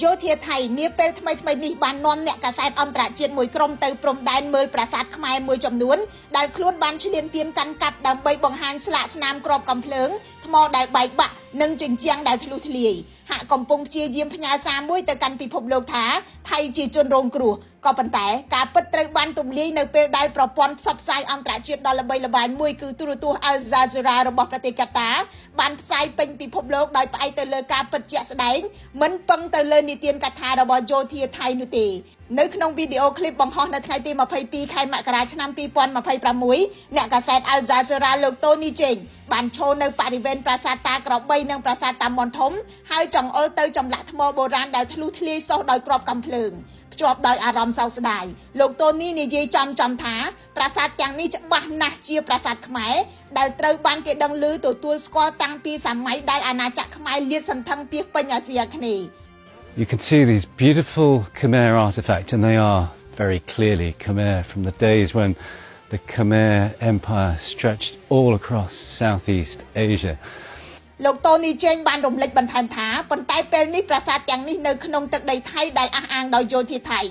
យោធាថៃនាពេលថ្មីៗនេះបាននាំអ្នកកាសែតអន្តរជាតិមួយក្រុមទៅព្រំដែនមើលប្រាសាទខ្មែរមួយចំនួនដែលខ្លួនបានឈ្លានពានកាន់កាប់ដើម្បីបង្ហាញស្លាកស្នាមគ្រាប់កាំភ្លើងថ្មដែលបែកបាក់និងជញ្ជាំងដែលធ្លុះធ្លាយហាក់កំពុងព្យាយាមផ្ញើសារមួយទៅកាន់ពិភពលោកថាថៃជាជនរងគ្រោះក៏ប៉ុន្តែការពិតត្រូវបានទម្លាយនៅពេលដែលប្រព័ន្ធផ្សព្វផ្សាយអន្តរជាតិដ៏ល្បីល្បាញមួយគឺទូរទស្សន៍ Al Jazeera របស់ប្រទេសកាតាបានផ្សាយពេញពិភពលោកដោយផ្អែកទៅលើការពិតជាក់ស្ដែងមិនពឹងទៅលើនិទានកថារបស់យោធាថៃនោះទេនៅក្នុងវីដេអូឃ្លីបបង្ហោះនៅថ្ងៃទី22ខែមករាឆ្នាំ2026អ្នកកាសែត Al Jazeera លោក Tony Jane បានឈរនៅបរិវេណប្រាសាទតាក្របីនិងប្រាសាទតាមាន់ធំហើយចង្អុលទៅចម្លាក់ថ្មបុរាណដែលធ្លុះធ្លាយសុះដោយគ្រាប់កាំភ្លើងភ្ជាប់ដោយអារម្មណ៍សោកស្ដាយលោកតូនីនិយាយចំចំថាប្រាសាទទាំងនេះច្បាស់ណាស់ជាប្រាសាទខ្មែរដែលត្រូវបានគេដឹងឮទទួលស្គាល់តាំងពីសម័យដែលអាណាចក្រខ្មែរលាតសន្ធឹងពាសពេញអាស៊ីអាគ្នេយ៍ You can see these beautiful Khmer artifacts, and they are very clearly Khmer from the days when the Khmer Empire stretched all across Southeast Asia. លោកតូនីជេងបានរំលេចបន្ថែមថាប៉ុន្តែពេលនេះប្រាសាទទាំងនេះនៅក្នុងទឹកដីថៃដែលអះអាងដោយយោធាថៃ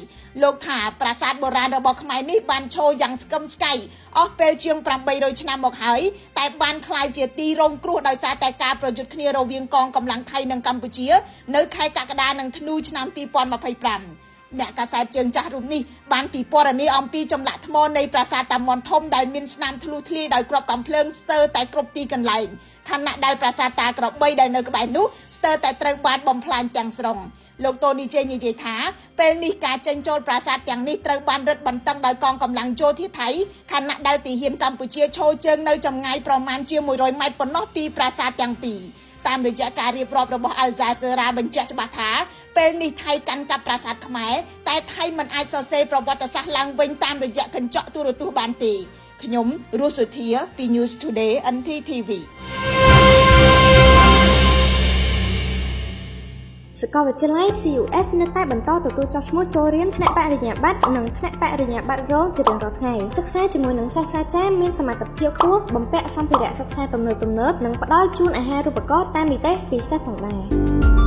លោកថាប្រាសាទបុរាណរបស់ខ្មែរនេះបានឈរយ៉ាងស្កឹមស្កៃអស់ពេលជាង800ឆ្នាំមកហើយតែបានក្លាយជាទីរងគ្រោះដោយសារតែការប្រយុទ្ធគ្នារវាងកងកម្លាំងថៃនិងកម្ពុជានៅខែកក្កដានិងធ្នូឆ្នាំ2025អ្នកកាសែតជើងចាស់រូបនេះបានពិពណ៌នាអំពីចម្លាក់ថ្មនៃប្រាសាទតាមាន់ធំដែលមានស្នាមធ្លុះធ្លាយដោយគ្រាប់កាំភ្លើងស្ទើរតែគ្រប់ទីកន្លែងខណៈដែលប្រាសាទតាក្របីដែលនៅក្បែរនោះស្ទើរតែត្រូវបានបំផ្លាញទាំងស្រុងលោកតូនីជេនិយាយថាពេលនេះការចេញចូលប្រាសាទទាំងនេះត្រូវបានរឹតបន្តឹងដោយកងកម្លាំងយោធាថៃខណៈដែលទាហានកម្ពុជាឈរជើងនៅចម្ងាយប្រមាណជា100ម៉ែត្រប៉ុណ្ណោះពីប្រាសាទទាំងពីរតាមរយៈការរៀបរាប់របស់ Al Jazeera បញ្ជាក់ច្បាស់ថាពេលនេះថៃកាន់កាប់ប្រាសាទខ្មែរតែថៃមិនអាចសរសេរប្រវត្តិសាស្ត្រឡើងវិញតាមរយៈកញ្ចក់ទូរទស្សន៍បានទេខ្ញុំរស់សុធាពី News Today NTTV សាកលវិទ្យាល័យ CUS នៅតែបន្តទទួលចុះឈ្មោះចូលរៀនថ្នាក់បរិញ្ញាបត្រនិងថ្នាក់បរិញ្ញាបត្ររងជារៀងរាល់ថ្ងៃសិក្សាជាមួយនឹងសាស្ត្រាចារ្យមានសមត្ថភាពខ្ពស់បំពាក់សម្ភារៈសិក្សាទំនើបៗនិងផ្ដល់ជូនអាហារូបករណ៍តាមនិទេសពិសេសផងដែរ។